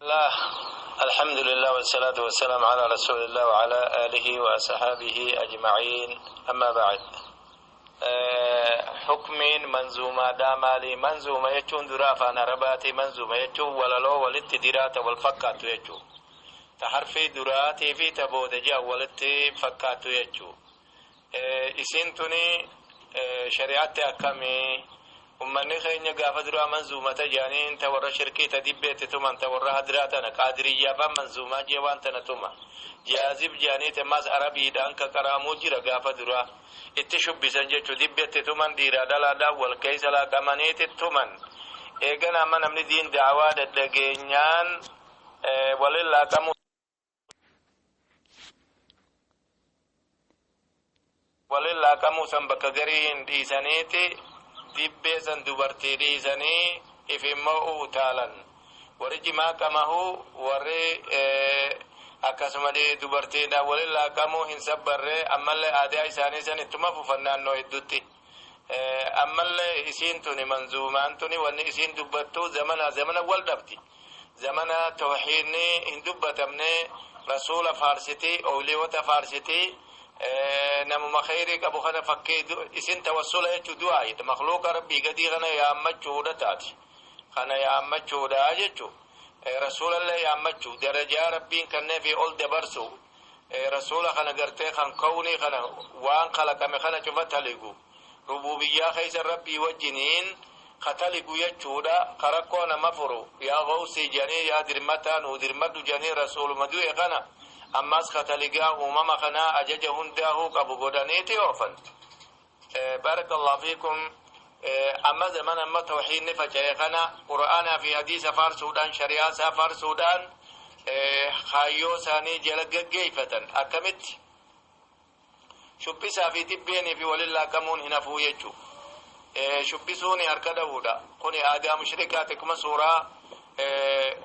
الله الحمد لله والصلاة والسلام على رسول الله وعلى آله وأصحابه أجمعين أما بعد. Hukmiin manzuumaadhaa maali? Manzuuma jechuun dura afaan Arabaati. Manzuuma jechuun walaloo walitti diraata wal fakkaattu jechuu, ta harfii duraatii fi ta booda ji'a walitti fakkaattu jechuu. Isiin tuni shari'aatti akkamii? Ummanni keenya gaafa duraa manzuumata jedhaniin ta warra shirkii, ta dibbeetti tuman, ta warra hadiraa tana qaadiriyyaafaan manzuumaa jee waan tana tuma jaazib jedhanii ammas Arabiidhaan ka qaraamuu jira. Gaafa duraa itti shubbisan jechuu, dibbeetti tuman, dhiiraa dhalaadhaan wal keessa laaqamaniiti tuman. Eegana amma namni diin daawaa dhadhageenyaan walin laaqamuu walin laaqamuu san bakka garii hin dhiisaniiti, dibbee san dubartii dhiisanii if immoo utaalan. Warri jimaa qamahu, warri akkasuma dubartiidhaan walin laaqamuu hin sabbarree, ammallee aadaa isaanii san ittuma fufan naannoo hedduutti. Ammallee isiin tuni, manzuumaan tuni, wanni isiin dubbattu zamana zamana wal dhabdi. Zamana tawxiidni hin dubbatamne Rasuula faarsiti, owliyoota faarsiti, namuma khayrii qabu kana fakkii isin tawassula jechuu, du'aayidha. Makluuqa Rabbii gadii kana yaammachuudha taati, kana yaammachuudha jechuu, Rasuulallee yaammachuu, darajaa Rabbiin kanneefi ol dabarsu, Rasuula kana gartee kan kawnii kana waan kalaqame kana cufa taligu, rububiyyaa keessa Rabbii wajjiniin kataligu jechuudha. Ka rakkoo nama furu, yaa gawsii jedhanii, yaa dirmataa nuu dirmadhu jedhanii, Rasuuluma du'e kana ammas kataligaa uumama kanaa ajaja hundaahuu qabu godhaniiti oofan. Barakallahu fiikum. Amma zaman amma tawxiidni faca'e kana Qur'aanaa fi hadiisa faarsuudhaan, shari'aa isaa faarsuudhaan kaayyoo isaanii jala gaggeeffatan. Akkamitti? Shubbisaa fi dibbeenii fi walin laaqamuun hin hafuu jechuu. Shubbisuun harka dha'uudha. Kuni aadaa mushrikaati. Akkuma suuraa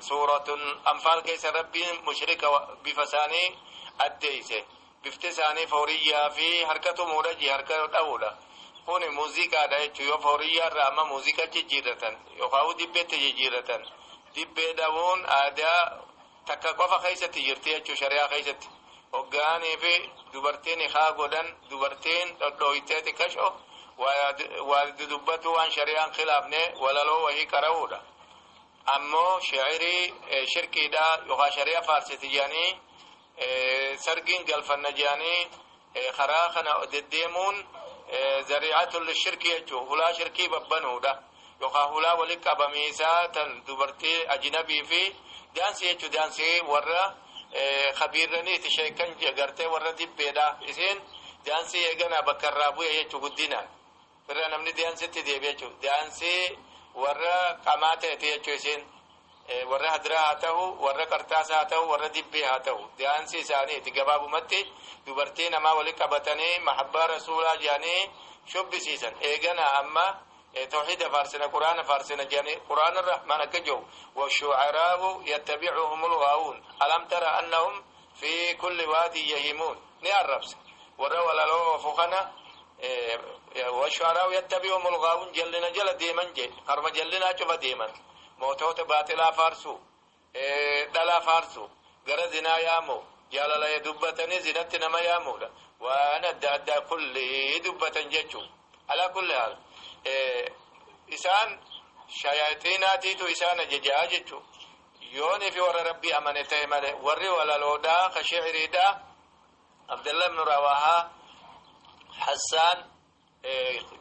Suuratun Anfaal keessa Rabbiin mushrika bifa isaanii addeeyse, bifti isaanii fooriyyaa fi harka tumuudha jee, harka dha'uudha. Kuni muuziqaadha jechuu. Yoo fooriyyaa irraa amma muuziqaa jijjiirratan yookaan dibbeetti jijjiirratan, dibbee dha'uun aadaa takka qofa keessatti jirti jechuu. Shari'aa keessatti hoggaanii fi dubartiin haa godhan, dubartiin dhodhooytee xiqqasho waa dudubbatu, waan shari'aan khilaafne walaloo wahii qara'uudha. Ammoo shi'irii shirkiidha yookaan shari'a faarsiti jedhanii, sargiin galfanna jedhanii karaa kana deddeemuun zari'atul shirki jechuu, hulaa shirkii babbanuudha yookaan hulaa walitti qabamiisaa tan dubartii ajnabii fi daansii jechuu. Daansii warra kabiirraniiti, sheekan gartee warra dibbeedha. Isiin daansii eeganaa bakka irraa bu'e jechuu. Guddinaan irra namni daansitti deebi'e jechuu, daansii warra qamaa ta'eeti jechuu. Isiin warra hadiraa haa ta'u, warra qarxaasaa haa ta'u, warra dibbee haa ta'u, daansii isaaniiti. Gabaabumatti dubartii namaa walitti qabatanii mahabbaa Rasuulaa jedhanii shubbisiisan. Eegana amma tawxiida faarsina, Quraana faarsina jedhanii, Quraana Rahmaan akka jiru والشعراء يتبعهم الغاوون ألم تر أنهم في كل واد يهيمون ni arrabse warra walaloo oofu kana. والشعراء يتبعهم الغاوون, jallina jala deeman je, harma jallinaa cufa deeman. Mootota baaxilaa faarsu, dhalaa faarsu, gara zinaa yaamu, jaalala dubbatanii zinatti nama yaamuudha, waan adda addaa kulli dubbatan jechuu. Alaa kulli haal isaan shayaaxiinaatiitu isaan ajajaa jechuu, yoonii fi warra Rabbii amane ta'e male. Warri walaloodhaa ka shiciriidhaa, Abdallah ibnu Rawahaa, Hassaan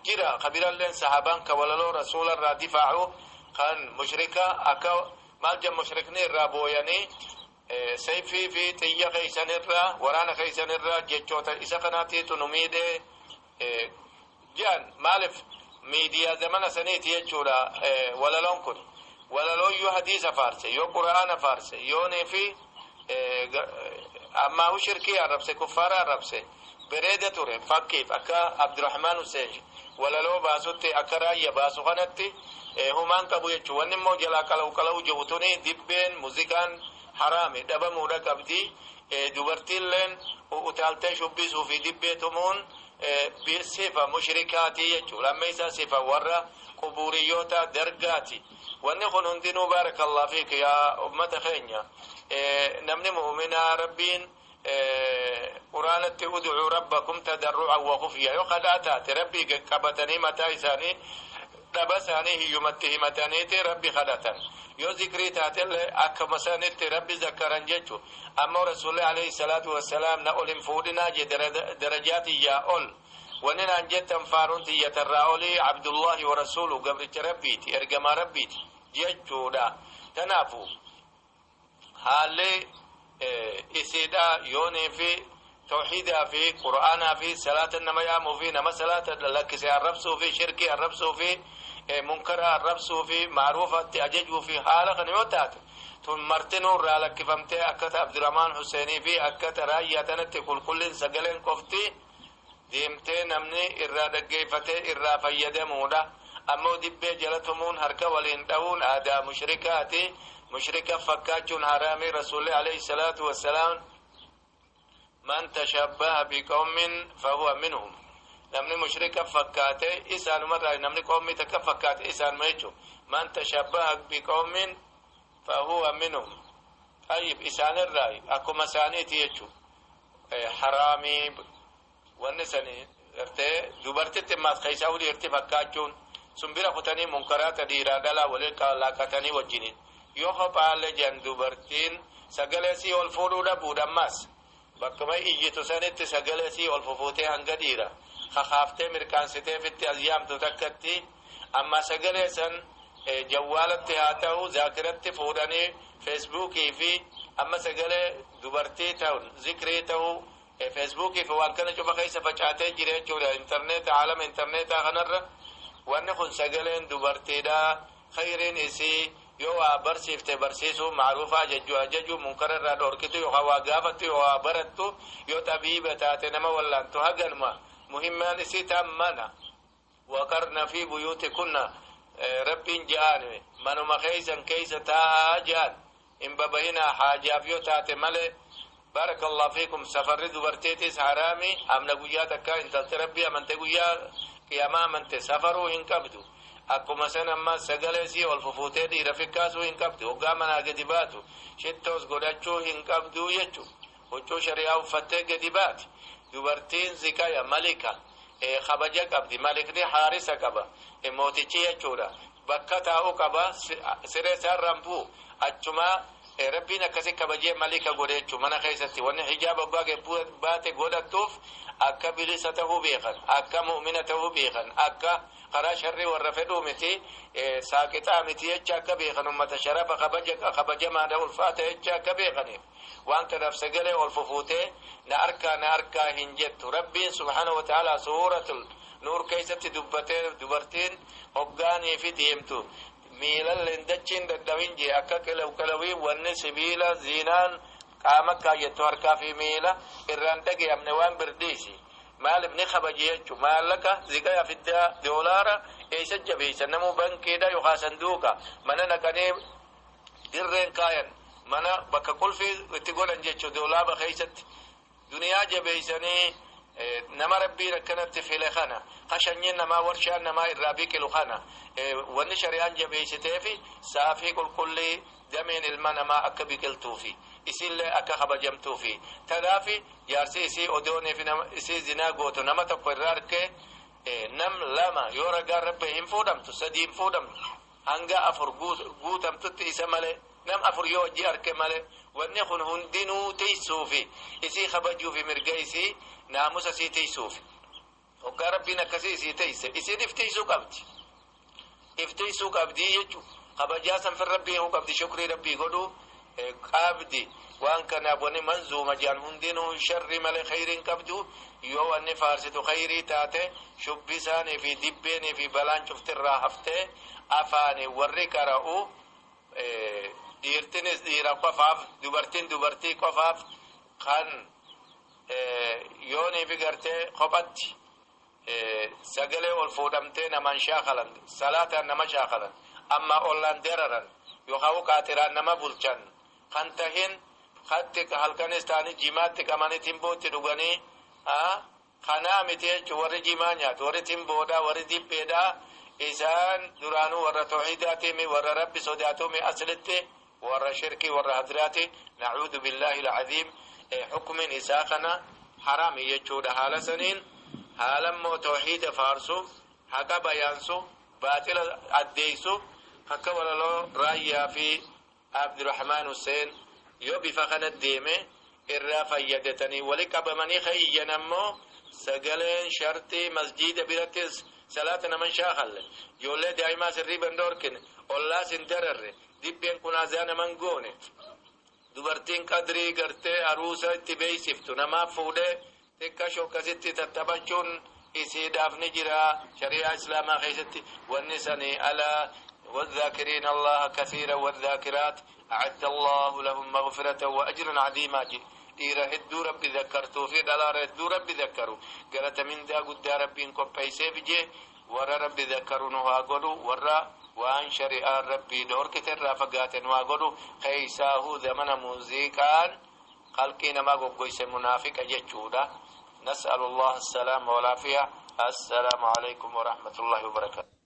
jira, kabiralleen sahaabaan ka walaloo Rasuula irraa difaacu kan mushrika akka maal jan mushrikni irraa booyanii, sayfii fi xiyya keeysanirraa, waraana keeysanirraa jechoota isa kanaatiitu nu miidhee ji'an. Maaliif? Miidiyaa zamana saniiti jechuudha. Walaloon kun walaloo yoo hadiisa faarse, yoo Qura'aana faarse, yoonii fi ammaahu shirkii arrabse, kuffaara arrabse, bareeda ture. Fakkiif akka Abdurahmaan Hussein walaloo baasutti, akka Raayya baasu kanatti humaan qabu jechuu. Wanni immoo jalaa qala'u qala'u jiru tuni dibbeen muuziqaan haraami, dhabamuudha qabdi. Dubartiilleen utaaltee shubbisuu fi dibbee tumuun Sifa mushrikaati jechuu. Lammeeysaa sifa warra qubuuriyyoota dargaati. Wanni kun hundinuu, baarakallah fiik, yaa ummata keenya, namni mu'minaa Rabbiin Quraanatti udcuu rabbakum tadarrucan wa khufya, yoo kadhaa taate Rabbii qabatanii mataa isaanii dhaba isaanii hiyyumatti himataniiti Rabbi kadhatan. Yoo zikrii taatellee akkuma sanitti Rabbi zakkaran jechu. Ammoo Rasuulli alayhi salaatu wassalaam na ol hin fuudhinaa je, darajaa tiyyaa ol wani naan jettan, faaruun tiyyatarraa olii, Abdullahi wa rasuulu, gabricha Rabbiiti, ergamaa Rabbiiti jechuudha. Tanaafu haalli isiidha yoonii fi tawxiidaa fi Qur'aanaa fi salaata nama yaamuu fi nama salaata lakkise arrabsuu fi shirkii arrabsuu fi munkara arrabsuu fi macruufatti ajajuu fi haala kana yoo taate, tun martinuu irraa lakkifamtee akkata Abdurahmaan Huseenii fi akkata Raayyaa tanatti qulqullin sagaleen qofti deemtee namni irraa dhaggeeffatee irraa fayyadamuudha. Ammoo dibbee jala tumuun, harka waliin dha'uun aadaa mushrikaati. Mushrika fakkaachuun haraamii. Rasuulli alayhi salaatu wassalaam man tashabbaha biqawmin fahuwa minhum, namni mushrika fakkaate isaanumarraa, namni qawmii takka fakkaate isaanuma jechu. Man tashabbaha biqawmin fahuwa minhum. Tayyib, isaanirraa, akkuma isaaniiti jechu. Haraamii wanni sani gartee dubartitti maas keeysaa dhiirti fakkaachuun sun bira kutanii munkaraata dhiiraa dhalaa waliin laaqatanii wajjiniin yoo kophaalle jan, dubartiin sagalee sii ol fuudhuu dhabuudha. Ammaas bakkuma iyyitu sanitti sagalee sii ol fufuutee hanga dhiira kakaaftee mirkaansitee fitti as yaamtu takkatti. Amma sagalee san jawwaalatti haa ta'u zaakiratti fuudhanii Feesbuukii fi amma sagalee dubartii ta'u zikrii ta'u Feesbuukii fi waan kana cufa keessa facaatee jira jechuudha. Intarneeta, aalama intarneetaa kanarra wanni kun sagaleen dubartiidha. Khayriin isii yoo waa barsiifte barsiisuu, macruufa ajajuu ajajuu, munkara irraa dhorkitu, yookaan waa gaafattu, yoo waa barattu, yoo xabiiba taate nama wallaantu, haganuma muhimmaan isii taan mana. Waqarna fi buyuutikunna Rabbiin ja'an, manuma keeysan keeysa taa'aa ja'an, hin babahinaa haajaaf yoo taate malee. Baarakallahu fiikum, safarri dubartiitis haraami. Amna guyyaa takka intalti Rabbii amante, guyyaa qiyaamaa amante, safaruu hin qabdu. Akkuma san amma sagalee sii ol fufuutee dhiira fikkaasuu hin qabdu. Hoggaa manaa gadi baatu shittoos godhachuu hin qabdu jechu. Huccuu shari'aa uffattee gadi baati. Dubartiin zikaya malika kabaja qabdi. Malikni haarisa qaba, mootichi jechuudha. Bakka taa'u qaba, siree isaarraan bu'u achuma. Rabbiin akkasi kabajee malika godhe jechuu. Mana keessatti wanni hijaaba hoggaa baate godhattuuf akka bilisa tahuu beekan, akka mu'mina tahuu beekan, akka karaa sharrii warra fedhuu miti, saaqixaa miti jecha akka beekan, ummata sharafa kabaja kabajamaadha, ulfaata jecha akka beekaniif. Waan kanaaf sagalee ol fufuutee na arkaa na arkaa hin jettu. Rabbiin subhaanahu wa ta'ala Suuratul Nuur keessatti dubbatee, dubartiin hoggaanii fi deemtu miilalleen dachiin dadhabin jee, akka qalawii wanni sibiila ziinaan qaama kaayyattu harkaa fi miila irraan dhagayamne waan birdiisi. Maaliif ni kabaje jechu. Maallaqa ziqaya fiddaa doolaara eessa jabeessa namuu bankiidha yookaan sanduuqa mana naqanii dirreen kaayan, mana bakka qulfii itti godhan jechu. Doolaaba keessatti duniyaa jabeeysanii nama Rabbiin akkanatti file kana, kashanyiin namaa warshaan namaa irraa biqilu kana, wanni shari'aan jabeessiteefi saafii qulqullii dameen ilma namaa akka biqiltuufi isillee akka kabajamtuufi. Tanaafi jaarsi isii odoonii fi isii zinaa gootu nama tokko irraa arkee, nam lama yoo ragaan Rabbi hin fuudhamtu, sadii hin fuudhamtu, hanga afur guutamtutti isa malee, nam afur yoo hojii arke malee. Wanni kun hundinuu tiisuufi isii kabajuufi mirga isii, naamusa isii tiisuufi. Hoggaa Rabbiin akkasii isii teeyse, isiin iftiisuu qabdi, iftiisuu qabdii jechu. Kabajaa sanfin Rabbii huu qabdi, shukrii Rabbii godhuu qabdi. Waan kanaaf wanni manzuuma jaan hundinuu sharri malee khayriin qabdu. Yoo wanni faarsitu khayrii taate, shubbisaanii fi dibbeenii fi balaan cuftirraa haftee, afaani warri qara'u dhiirtinis dhiira qofaaf, dubartiin dubartii qofaaf, kan yoonii fi gartee kophatti sagalee ol fuudhamtee naman shaakalan, salaataan nama shaakalan, amma ollaan deraran yookaan qaaxiraan nama bulchan kan tahin, hatti halkanis ta'anii jimaatti qabanii timbootti dhuganii. Kanaa miti jechuun warri jimaa nyaatu, warri timboodhaa, warri dibbeedhaa, isaan duraanuu warra tawxiidaatiimi, warra Rabbi sodaatuumi, aslitti warra shirkii, warra hadraati. Nacuudu billaahi alcaziim. Xukmin isaa kana haraami jechuudha. Haala saniin haalammoo tawxiida faarsu, haqa bayaansu, baaxila addeeysu, akka walaloo Raayyaa fi Abdurahmaan Hussein yoo bifa kana deeme irraa fayyadatanii wali qabamanii kayyan ammoo sagaleen shartii masjiida birattis salaata naman shaakalle, ijoollee daa'imaa sirriiban dhoorkine, ollaas hin dararre, dibbeen kun azaa naman goone, dubartiin qadrii gartee aruusa itti beeysiftu namaaf fuudhee xiqqasho akkasitti tattaphachuun isiidhaaf ni jira shari'aa Islaamaa keessatti. Wanni sanii alaa والذاكرين الله كثيرا والذاكرات أعد الله لهم مغفرة وأجرا عظيما. Dhiira hedduu Rabbi zakkartuu fi dhalaara hedduu Rabbi zakkaru galata mindaa guddaa Rabbiin qopheeyseef jee. Warra Rabbi zakkaru nu haa godhu, warra waan shari'aan Rabbii dhoorkite irraa fagaate nu haa godhu. Keeysaahuu zamana muuziqaan qalqii namaa goggoyse munaafiqa jechuudha. نسأل الله السلام والعافية. السلام عليكم ورحمة الله وبركاته.